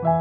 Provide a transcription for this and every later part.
Tuntum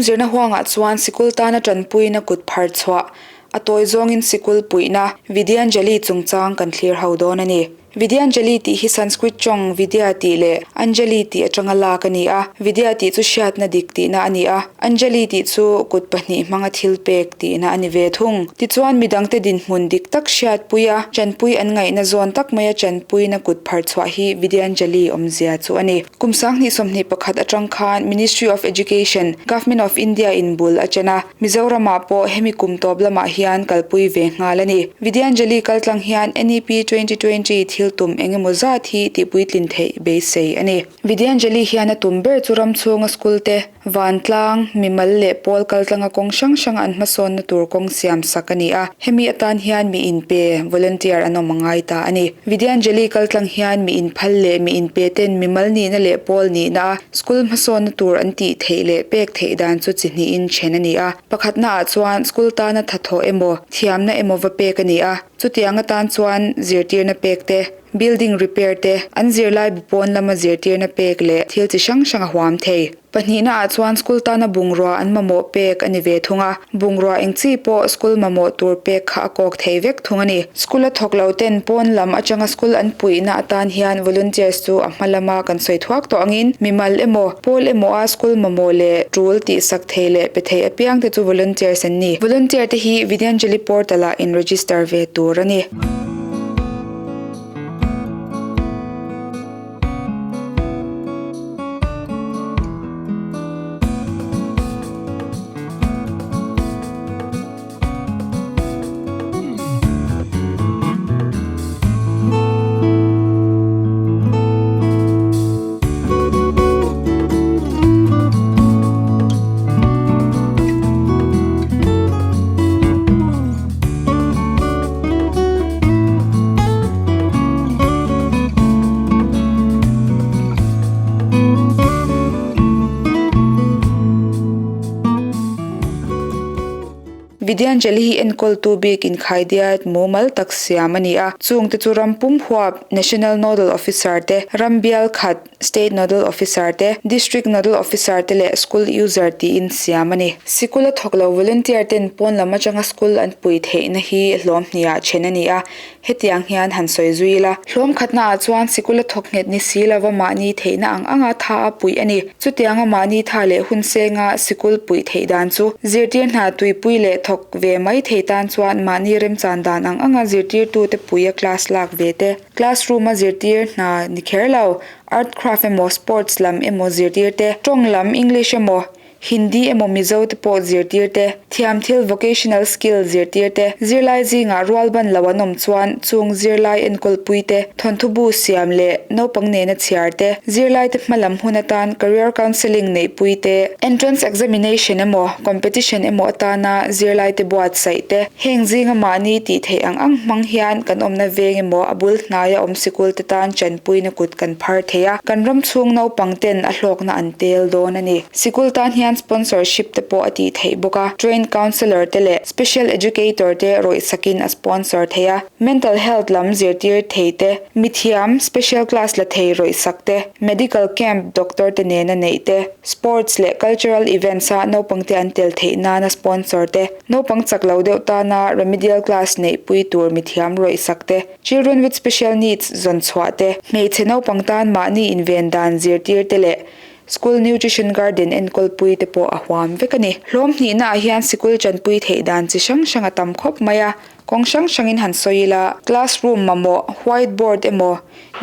zirna huangah chuan sikul tana tanpuina kut phar chhuah a tawi zawngin sikul puihna Vidyanjali chungchang kan thlir ho dawn a ni. Vidyanjali tih hi Sanskrit tawng Vidya tih leh Anjali tih atanga lak a ni a, Vidya tih chu hriatna dik tihna a ni a, Anjali tih chu kut pahnih hmanga thil pek tihna a ni ve thung. Tichuan midangte dinhmun dik tak hriatpui a, chanpui an ngaihna zawn tak maia chanpuina kut phar chhuah hi Vidyanjali awmzia chu a ni. Kum 2021 atang khan Ministry of Education, Government of India in bul a chen a, Mizoramah pawh hemi kum tawp lamah hian kalpui ve nghal a ni. Vidyanjali kaltlang hian NEP 2020 thil tum eng emaw zat hi tihpuitlin theih beisei a ni. Vidyanjali hian a tum ber chu ram chhunga school te, vantlang, mimal leh pawl kaltlanga kawng hrang hranga an hmasawnna tur kawng siam sak a ni a. Hemi atan hian mi inpe, volunteer, an awm a ngai ta a ni. Vidyanjali kaltlang hian mi inphal leh mi inpe ten mimal nihna leh pawl nihna a School hmasawnna tur an tih theih leh pek theih dan chu chi hnihin then a ni a. Pakhatnaah chuan school tana thathawh emaw, thiamna emaw va pek a ni a. Chutiang atan chuan zirtirna pek te, building repair te, an zirlai bu pawn lama zirtirna pek leh thil chi hrang hrang a huam thei. Pahnihnaah chuan school tana bungrua an mamawh pek a ni ve thung a. Bungrua eng chi pawh school mamawh tur pek kha a kawk thei vek thung a ni. School a thawk lo ten pawn lam atanga school an puihna atan hian volunteers chu a hma lama kan sawi thuak tawh angin mimal emaw, pawl emaw a school mamawh leh tul tihsak thei leh pe thei apiang te chu volunteers an ni. Volunteer te hi Vidyanjali portal ah in register ve tur a ni. Vidyanjali hi enkawltu bik inkhaidiat mumal tak siam a ni a, chungte chu ram pum huap National Nodal Officer te, ram bial khat State Nodal Officer te, District Nodal Officer te leh School User tiin siam a ni. Sikul a thawk lo volunteer ten pawn lam atanga school an pui theihna hi hlawm hniah then a ni a, hetiang hian han sawi zui ila. Hlawm khatnaah chuan sikul a thawk nghet ni si lova mahni theihna ang anga tha a puih a ni. Chutianga mahni tha leh hun senga sikul puih theih dan chu zirtir hna tuipui leh thawk ve mai thei tan chuan mahni remchan dan ang anga zirtirtute puia class lak ve te, Classroom a zirtir hna ni kher lo, art craft emaw sports lam emaw zirtir te, tawng lam English emaw Hindi emaw Mizo te pawh zirtir te, thiam thil vocational skill zirtir te, zirlai zingah rual ban lo an awm chuan chung zirlai enkawl pui te, thawnthu bu siam leh naupang nena chhiar te, zirlai te hma lam hun atan career counselling neih pui te, entrance examination emaw competition emaw atana zirlai te buatsaih te. Heng zinga mahni tih theih ang ang hmang hian kan awmna veng emaw a bul hnaia awm sikul te tan chanpuina kut kan phar thei a, kan ram chhung naupang ten a hlawkna an tel dawn a ni. Sikul tan hian sponsorship te pawh a tih theih bawk a, trained counsellor te leh special educator te rawih sakin a sponsor thei a, mental health lam zirtir thei te, mithiam special class la thei rawih sak te, medical camp doctor te nena neih te, sports leh cultural events a naupangte an tel theih nana sponsor te. Naupang chak lo deuh tana remedial class neihpui tur mithiam rawih sak te, children with special needs zawn chhuah te, hmeichhe naupang tan mahni inven dan zirtir te leh school nutrition garden enkawlpui te pawh a huam vek a ni. Hlawm hnihnaah hian sikul tanpui theih dan chi hrang hrang a tam khawp mai a, kawng hrang hrangin han sawi ila, classroom mamawh, white board emaw,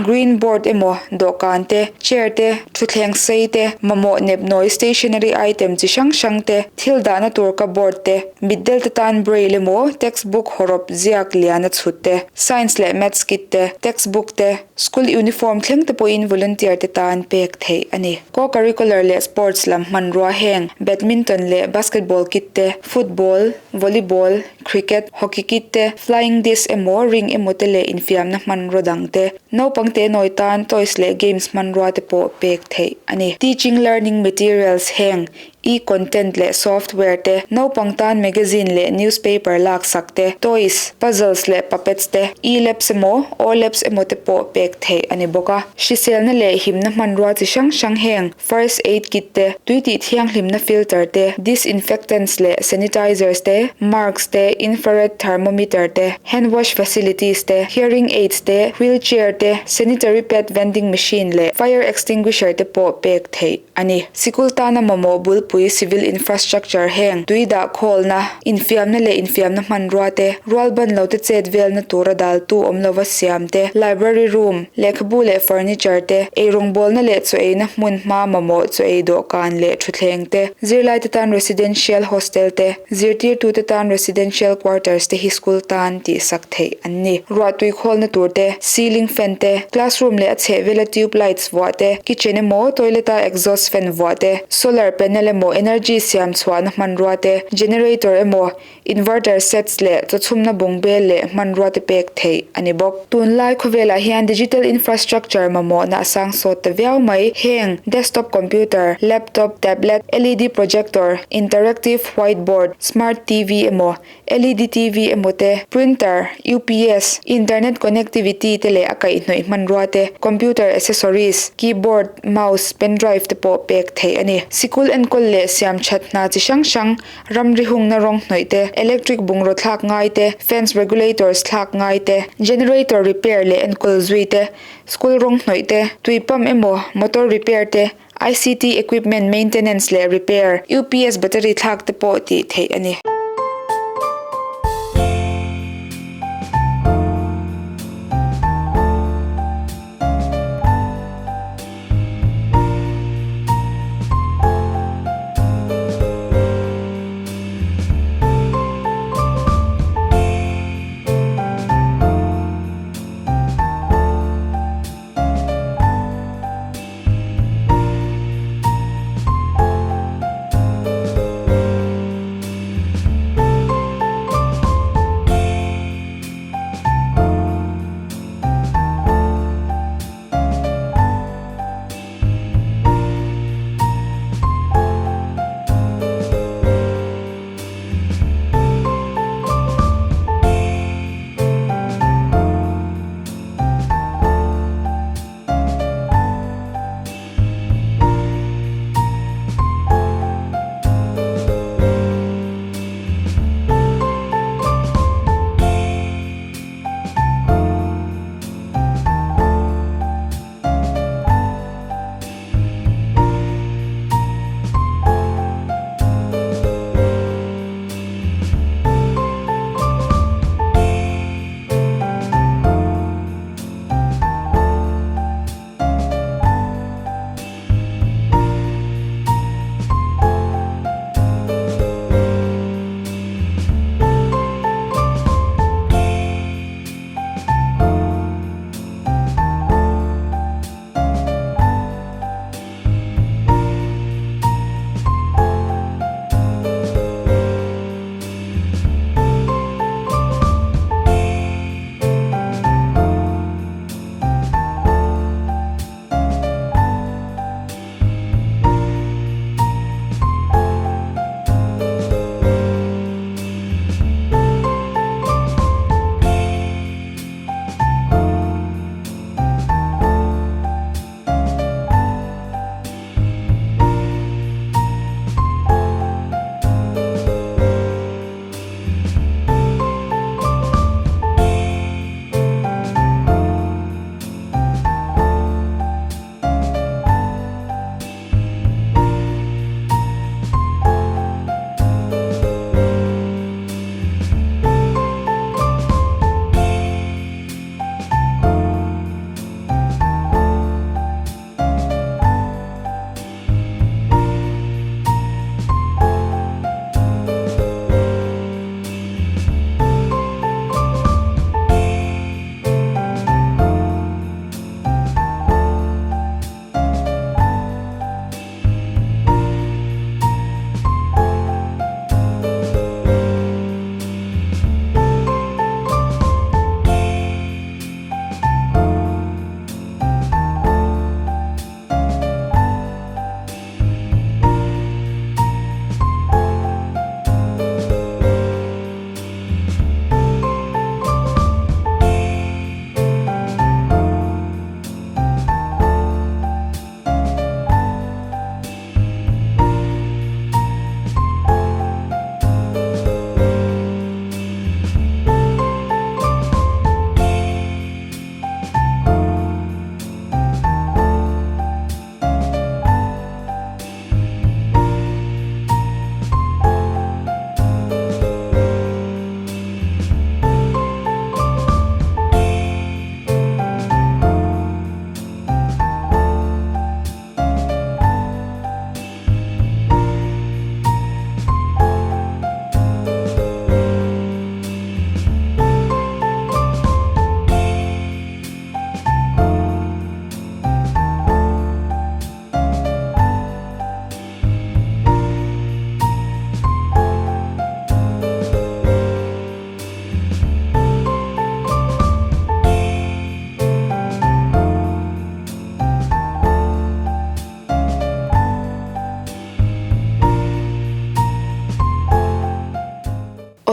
Green board emaw, dawhkan te, chair te, thutthleng sei te, mamawh nepnawi stationery item chi hrang hrang te, thil dahna tur cupboard te, mitdel te tan braille emaw, textbook hawrawp ziak liana chhut te, science leh maths kit te, textbook te, school uniform thleng te pawhin volunteer te tan pek theih a ni. Co-curricular leh sports lam hmanrua heng badminton leh basketball kit te, football, volleyball, cricket, hockey kit te, te, flying disc emaw ring emaw te leh infiamna hmanraw dang te, naupang te nawi tan toys leh games hmanrua te pawh pek theih a ni. Teaching learning materials heng e-content leh software te, naupang tan magazine leh newspaper laksak te, toys, puzzles leh puppets te, e-labs emaw, o-labs emaw te pawh pek theih a ni bawk a. Hriselna leh himna hmanrua chi hrang hrang heng first aid kit te, tui tih thianghlimna filter te, disinfectants leh sanitizers te, marks te, infrared thermometer te, hand wash facilities te, hearing aids te, wheelchair te, sanitary pad vending machine leh fire extinguisher te pawh pek theih a ni. Sikul tana mamawh bulpui civil infrastructure heng tui dah khawlna, infiamna leh infiamna hmanrua te, rual ban lo te chet velna tura daltu awm lova siam te, library room, lehkhabu leh furniture te, eirawngbawlna leh chaw eina hmun hma mamawh chaw ei dawhkan leh thutthleng te, zirlaite tan residential hostel te, Zirtirtute tan residential quarters te hi school tan tihsak theih an ni. Ruah tui khawlna tur te, ceiling fan te, classroom leh a chhehvela tube lights vuah te, kitchen emaw toilet a exhaust fan vuah te, solar panel emaw energy siam chhuahna hmanrua te, generator emaw inverter sets leh chawchhumna bungbel leh hmanrua te pek theih a ni bawk. Tunlai khawvelah hian digital infrastructure mamawhna a sang sawt ta viau mai. Heng, desktop computer, laptop, tablet, LED projector, interactive whiteboard, smart TV emaw, LED TV emaw te, printer, UPS, internet connectivity te leh a kaihhnawih hmanrua te, computer accessories, keyboard, mouse, pendrive te pawh pek theih a ni. Sikul enkawl leh siam that hna chi hrang hrang Ramri hungna rawng hnawih te, electric bungraw thlak ngai te, fence regulators thlak ngai te, generator repair leh enkawl zui te, school rawng hnawih te, tui pump emaw motor repair te, ICT equipment maintenance leh repair, UPS battery thlak te pawh tih theih a ni.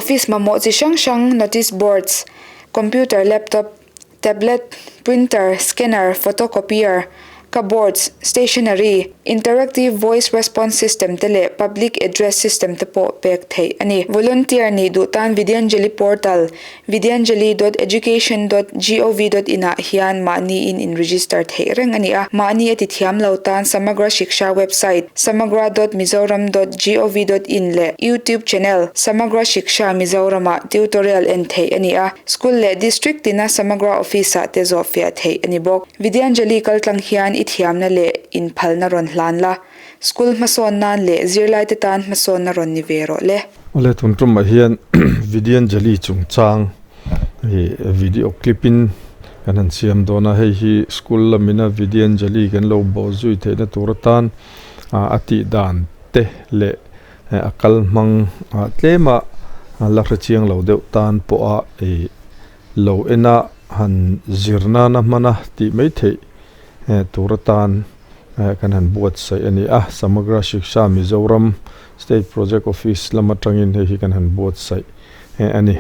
Office mamawh chi hrang hrang notice boards, computer laptop, tablet, printer, scanner, photocopier, cupboards, stationery, interactive voice response system te leh public address system te pawh pek theih a ni. Volunteer nih duh tan Vidyanjali portal, vidyanjali dot education dot gov dot in ah hian mahni in in register theih reng a ni a. Mahni a ti thiam lo tan Samagra Shiksha website, samagra dot mizoram dot gov dot in leh YouTube channel, Samagra Shiksha Mizoram ah tutorial en theih a ni a. School leh District tina Samagra Office ah te zawh fiah theih a ni bawk. Vidyanjali kaltlang hian i thiamna leh inphalna rawn hlan la, school hmasawn nan leh zirlaite tan hmasawnna rawn ni ve rawh le. Awle tun tumah hian Vidyanjali chungchang hi video clip in kan han siam dawn a, hei hi school lamina Vidyanjali kan lo bawh zui theihna tur atan a tih dan te leh a kal hmang tlema la hre chiang lo deuh tan pawha ih lo ena han zir nana hmana tih mai theih tur atan kan han buatsaih a ni a, Samagra Shiksha Mizoram State Project Office lam atangin hei hi kan han buatsaih a ni.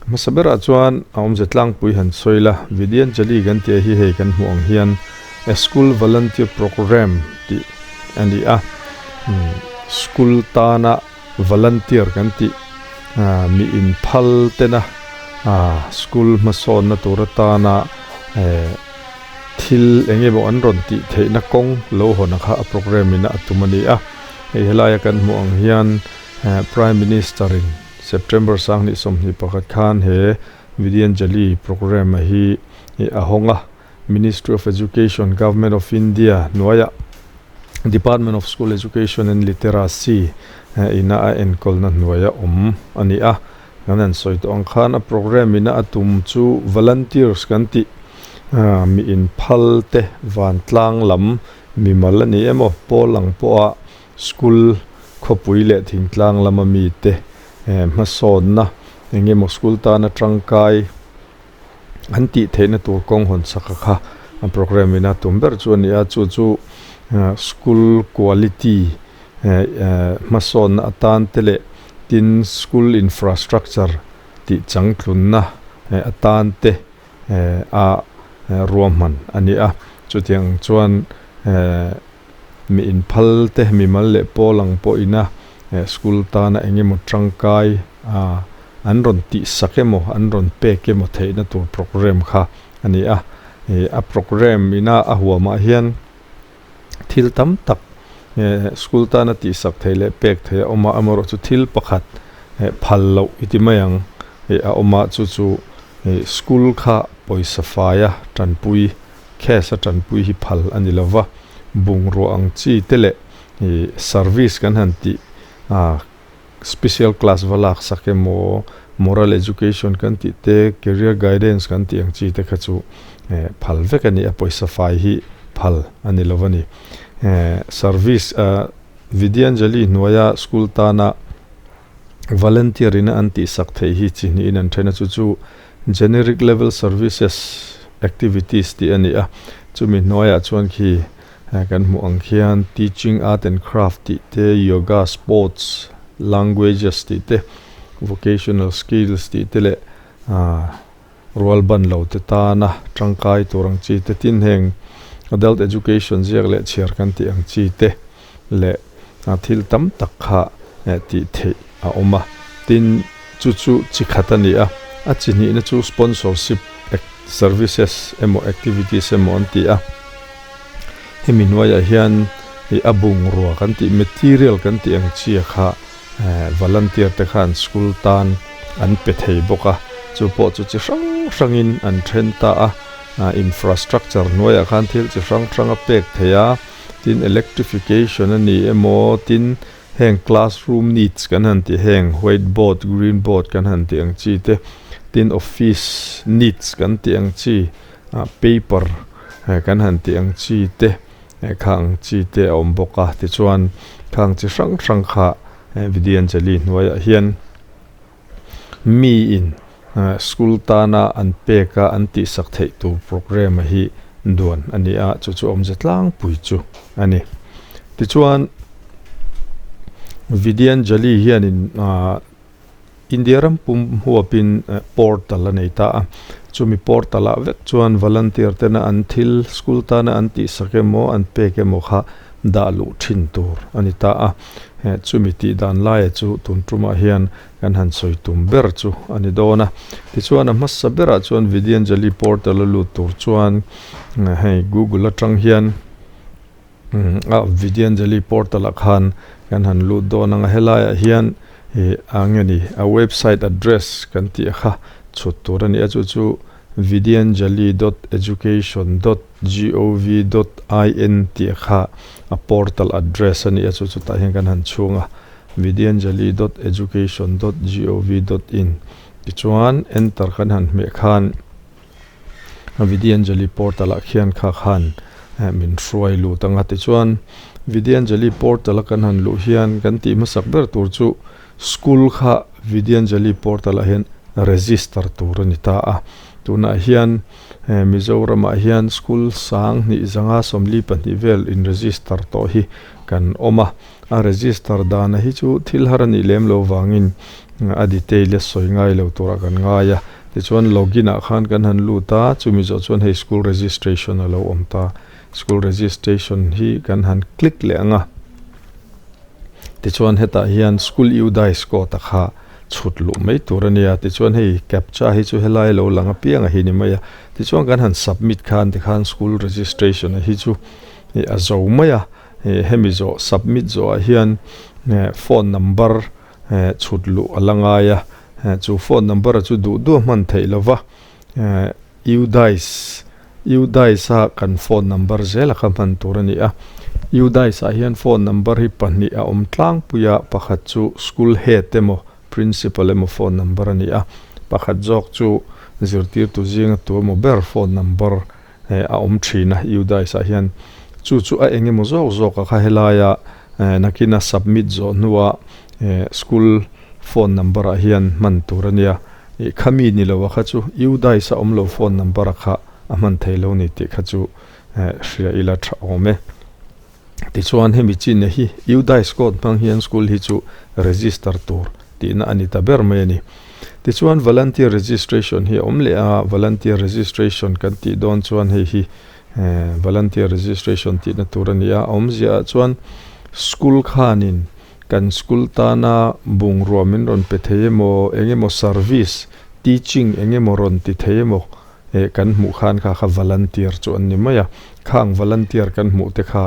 Hmasa berah chuan a awmze tlangpui han sawi la, Vidyanjali kan tih hi hei kan hmuh ang hian A School Volunteer Programme tih a ni a, school tana volunteer kan tih mi inphal tena school hmasawnna tur atana thil eng emaw an rawn tih theihna kawng lo hawn kha a programme in a tum a ni a, hei helaia kan hmuh ang hian Prime Minister in September 2021 khan he Vidyanjali programme hi a hawng a, Ministry of Education, Government of India hnuaiah Department of School Education and Literacy ina a enkawlna hnuaia awm a ni a. Kan han sawi tawh ang khan a programme ina a tum chu volunteers kan tih mi inphal te vantlang lam mimal a ni emaw pawl ang pawha school khawpui leh thingtlang lama mite hmasawnna eng emaw school tana tangkai an tih theihna tur kawng hawn chak a kha a programme in a tum ber chu a ni a chu chu school quality hmasawnna atan te leh tin school infrastructure tih changtlunna atan te a ruahman a ni a chutiang chuan Mi inphal te, mimal leh pawl ang pawhina school tana eng emaw tangkai an rawn tihsak emaw, an rawn pek emaw theihna tur programme kha a ni a. A programme ina a huamah hian thil tam tak school tana tihsak theih leh pek theih a awm a, amaherawhchu thil pakhat phal loh i ti mai ang a awm a, chu chu school kha pawisa faia tanpui Cash a tanpui hi phal a ni lova, bungrua ang chi te leh ih service kan han tih ah special class va lak sak emaw moral education kan tih te career guidance kan tih ang chi te kha chu eh phal vek a ni a, pawisa fai hi phal a ni lova ni. Eh service ah Vidyanjali hnuaia school tana volunteer ina an tih sak theih hi chi hnihin an then a, chu chu Generic Level Services Activities tih a ni a, chumi hnuaiah chuan khi kan hmuh ang khian Teaching Art and Craft tih te, Yoga, Sports, Languages tih te, Vocational Skills tih te leh rual ban lo te tana tangkai tur ang chi te tin heng Adult Education ziak leh chhiar kan tih ang chi te leh thil tam tak kha tih theih a awm a, tin chu chu chi khat a ni a, a chi hnihna chu sponsorship services emaw activities emaw an ti a, hemi hnuaiah hian ih a bungrua kan tih material kan tih ang chi a kha volunteer te khan school tan an pe thei bawk a, chu pawh chu chi hrang hrangin an then ta a, infrastructure hnuaiah khan thil chi hrang hrang a pek theih a. Tin electrification a ni emaw tin heng classroom needs kan han tih heng white board green board kan han tih ang chi te tin office needs kan tih ang chi ah paper kan han tih ang chi te kha ang chi te a awm bawk a tichuan khang chi hrang hrang kha Vidyanjali hnuaiah hian Mi in school tana an pek a an tihsak theih tur programme a hi duan a ni a, chu chu awmze tlangpui chu a ni. Tichuan Vidyanjali hianin India ram pum huapin portal a nei ta a, chumi portal ah vek chuan volunteer tena an thil school tana an tihsak emaw an pek emaw kha dah luh thin tur a ni ta a, chumi tih dan laia chu tun tumah hian kan han sawi tum ber chu a ni dawn a. Tichuan a hmasa berah chuan Vidyanjali portal a lut tur chuan hei Google atang hian a Vidyanjali portal ah khan kan han lut dawn ang a, helaiah hian ih a nge ni a website address kan tih kha chhut tur a ni a, chu chu vidyanjali dot education dot gov dot in tih kha a portal address a ni a, chu chu tah hian kan han chhung a. Vidyanjali dot education dot gov dot in tichuan enter kan han hmeh khan Vidyanjali portal ah khian kha khan min hruai lut ang a tichuan Vidyanjali portal a kan han luh hian kan tih hmasak ber tur chu school kha Vidyanjali portal ah hian register tur a ni ta a tunah hian Mizoram ah hian school sang hnih zanga 42 vel in register tawh hi kan awm a. A register dana hi chu thil har a nih lem lo vangin a detail a sawi ngai lo turah kan ngai a. Tichuan login ah khan kan han lut a, chumi zawh chuan hei school registration a lo awm ta. School registration hi kan han click leh ang a. Tichuan hetah hian school UDISE code a kha chhut luh mai tur a nia. Tichuan hei captcha hi chu helai lo lang apiang a hi ni mai a. Tichuan kan han submit khan tikhan school registration a hi chu a zo mai a. Hemi zawh submit zawhah hian phone number chhut luh a la ngai a, chu phone number chu duh duh a hman theih lo va, UDISE UDISE a kan phone number zel a kha hman tur a ni a, UDISE ah hian phone number hi pahnih a awm tlangpui a, pakhat chu school head emaw principal emaw phone number a ni a, pakhat zawk chu zirtirtu zinga tu emaw ber phone number a awm thin a UDISE ah hian chu chu a eng emaw zawk zawk a kha helaia nakina submit zawh hnua school phone number ah hian hman tur a nia ih khami ni lo a kha chu UDISE a awm lo phone number a kha a hman thei lo ni tih kha chu hria ila tha awm e. Tichuan hemi chinna hi UDISE code hmang hian school hi chu register tur tihna a ni ta ber mai a ni. Tichuan volunteer registration hi a awm leh a, volunteer registration kan tih dawn chuan hei hi volunteer registration tihna tur a ni a, a awmzia ah chuan school khanin kan school tana bungrua min rawn pe thei emaw engemaw service teaching engemaw rawn ti thei emaw Eh kan hmuh khan kha kha volunteer chu an ni mai a, khang volunteer kan hmuh te kha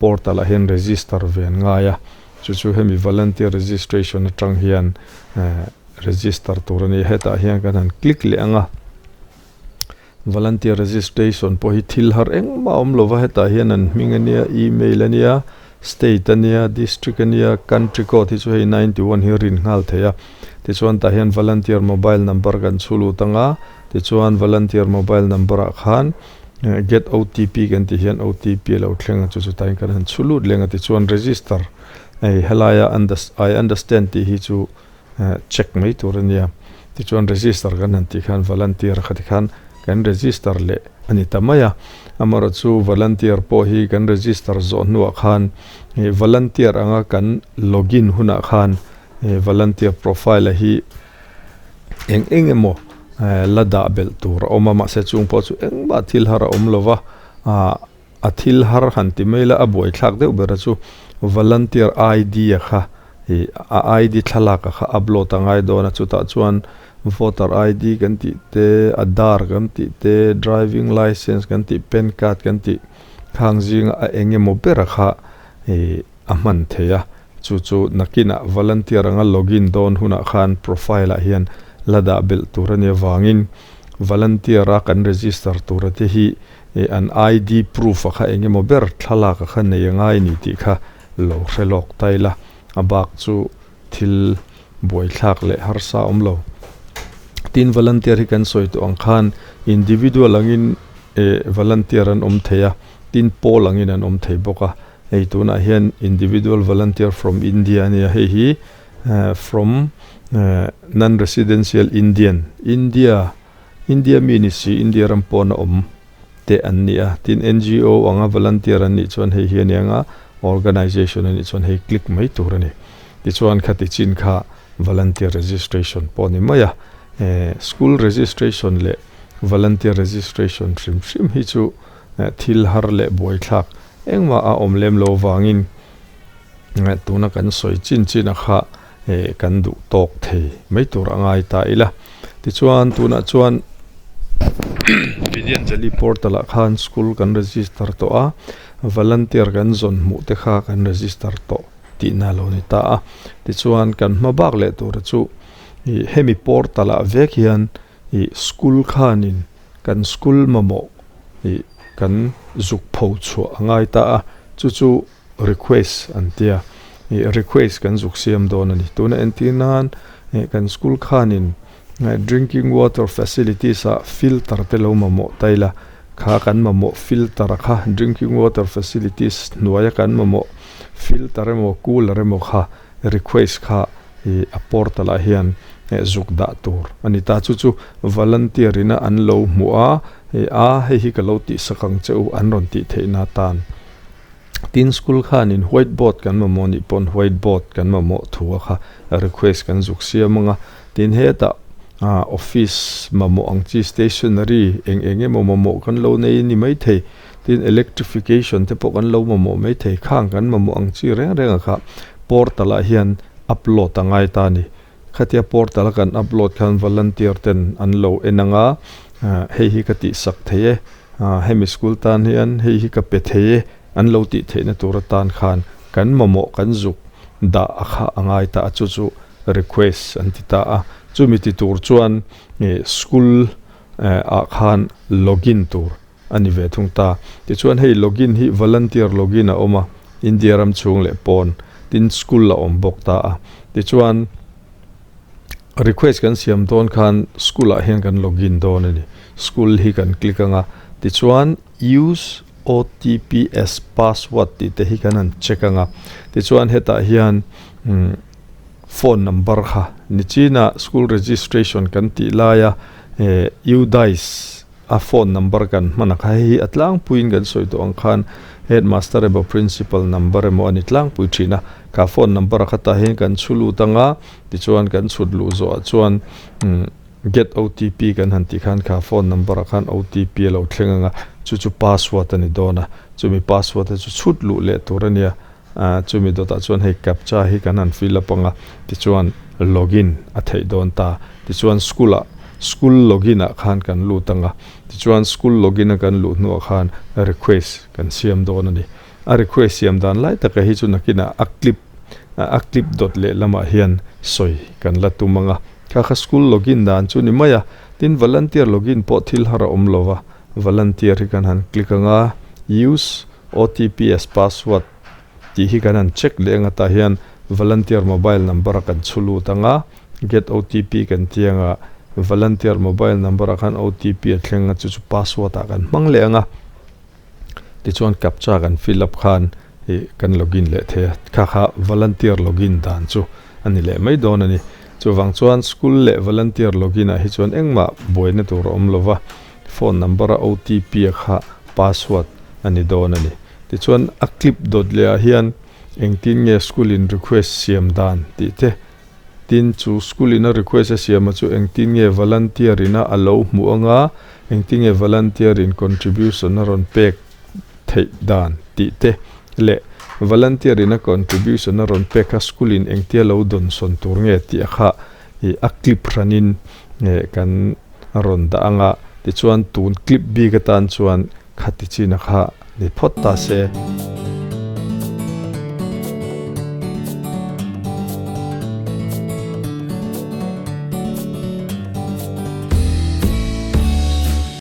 portal ah hian register ve an ngai a, chu chu hemi volunteer registration atang hian eh register tur a ni a, hetah hian kan han click leh ang a, volunteer registration pawh hi thil har engmah a awm lo va, hetah hian an hming a nia, email a nia, state a nia, district a nia, country code hi chu hei 91 hi rin nghal thei a, tichuan tah hian volunteer mobile number kan chhu lut ang a, tichuan volunteer mobile number ah khan get otp kan tih hian otp a lo thleng a, chu chu tah hian kan han chhu lut leng a, tichuan register hei helaia I understand tih hi chu check mai tur a nia, tichuan register kan han tih khan volunteer kha tikhan kan register leh a ni ta mai a, amaherawh chu volunteer pawh hi kan register zawh hnuah khan ih volunteer anga kan login hunah khan ih volunteer profile a hi eng eng emaw la dah belh tur a awm a, mahse chung pawh chu engmah thil har a awm lo va ah A thil har han ti mai la, a buaithlak deuh ber a chu volunteer ID a kha ih a ID thlalak a kha upload a ngai dawn a, chutah chuan voter ID kan tih te, Aadhaar kan tih te, driving licence kan tih, pan card kan tih khang zinga a eng emaw ber a kha ih a hman thei a, chu chu nakinah volunteer anga login dawn hunah khan profile ah hian la dah belh tur a nia vangin volunteer a kan register tur a te hi Ih an ID proof a kha eng emaw ber thlalak a kha nei a ngai ni tih kha lo hre lawk ta ila, a bak chu thil buaithlak leh harsa a awm lo. Tin volunteer hi kan sawi tawh ang khan individual angin eh volunteer an awm thei a, tin pawl angin an awm thei bawk a, hei tunah hian individual volunteer from India a nia, hei hi from non-residential Indian, India. India mi ni si India ram pawn a awm te an ni a, tin NGO anga volunteer an nih chuan hei hi a ni anga organization a nih chuan hei click mai tur a ni. Tichuan khati chin kha volunteer registration pawh a ni mai a, school registration leh volunteer registration hrim hrim hi chu thil har leh buaithlak engmah a awm lem lo vangin tuna kan sawi chin chin a kha kan duh tawk thei mai tur a ngai ta ila. Tichuan tunah chuan Vidyanjali portal ah khan school kan register tawh a, volunteer kan zawn hmuh te kha kan register tawh tihna a lo ni ta a. Tichuan kan hma bak leh tura chu ih hemi portal ah vek hian ih school khanin kan school mamawh ih kan zuk pho chhuah a ngai ta a, chu chu request an tia ih request kan zuk siam dawn a ni. Tuna entir nan ih kan school khanin drinking water facilities ah filter te lo mamawh ta ila kha kan mamawh filter kha drinking water facilities hnuaia kan mamawh filter emaw cooler emaw kha request kha ih a portal ah hian zuk dah tur a ni ta. Chu chu volunteer ina an lo hmuh a ih a hei hi ka lo tihsak ang che u an rawn tih theihna atan. Tin school khanin white board kan mamawh nih pawn white board kan mamawh thu a kha request kan zuk siam ang a, tin hetah ah office mamawh ang chi stationery eng eng emaw mamawh kan lo nei a ni maithei, tin electrification te pawh kan lo mamawh maithei khang kan mamawh ang chi reng reng a kha portal ah hian upload a ngai ta a ni. Khatia portal a kan upload khan volunteer ten an lo en ang a, hei hi ka tihsak thei e, hemi school tan hian hei hi ka pe thei e an lo tih theihna tur atan khan kan mamawh kan zuk dah a kha a ngai ta a, chu chu request an ti ta a. Chumi ti tur chuan school ah khan login tur a ni ve thung ta. Tichuan hei login hi volunteer login a awm a, India ram chhung leh pawn tin school a awm bawk ta a. Tichuan request kan siam dawn khan school ah hian kan login dawn a ni. School hi kan click ang a, tichuan use OTP as password tih te hi kan han check ang a. Tichuan hetah hian phone number kha nichina school registration kan tih laia UDISE A phone number kan hman a kha hei hi a tlangpuiin kan sawi tawh ang khan headmaster emaw principal number emaw a ni tlangpui thin a, kha phone number a kha tah hian kan chhu lut ang a, tichuan kan chhut luh zawhah chuan get OTP kan han tih khan kha phone number ah khan OTP a lo thleng ang a, chu chu password a ni dawn a, chumi password te chu chhut luh leh tur a nia, chumi dawtah chuan hei captcha hi kan han fill up ang a, tichuan login a theih dawn ta, tichuan school ah school login ah khan kan lut ang a, tichuan school login a kan luh hnuah khan request kan siam dawn a ni. A request siam dan lai taka hi chu nakinah a clip a clip dawt leh lamah hian sawi kan la tum ang a, kha kha school login dan chu ni mai a, tin volunteer login pawh thil har a awm lo va, volunteer hi kan han click ang a, use OTP as password tih hi kan han check leh ang a tah hian volunteer mobile number a kan chhu lut ang a, get OTP kan ti ang a, volunteer mobile number ah khan OTP a thleng a chu chu password ah kan hmang leh ang a, tichuan captcha kan fill up khan ih kan login leh thei a, kha kha volunteer login dan chu a ni leh mai dawn a ni. Chuvang chuan school leh volunteer login ah hi chuan engmah buaina tur a awm lo va. Phone number a OTP a kha password a ni dawn a ni. Tichuan a clip dawt leh ah hian engtin nge school in request siam dan tih te, tin chu school in a request a siam a chu engtin nge volunteer in a alo hmuh anga engtin nge volunteer in contribution a rawn pek theih dan tih te leh volunteer in a contribution a rawn pek kha school in engtia lo dawnsawn tur nge tih a kha ih a clip hranin kan a rawn dah ang a, tichuan tun clip bik atan chuan khati china kha ni phawt ta se.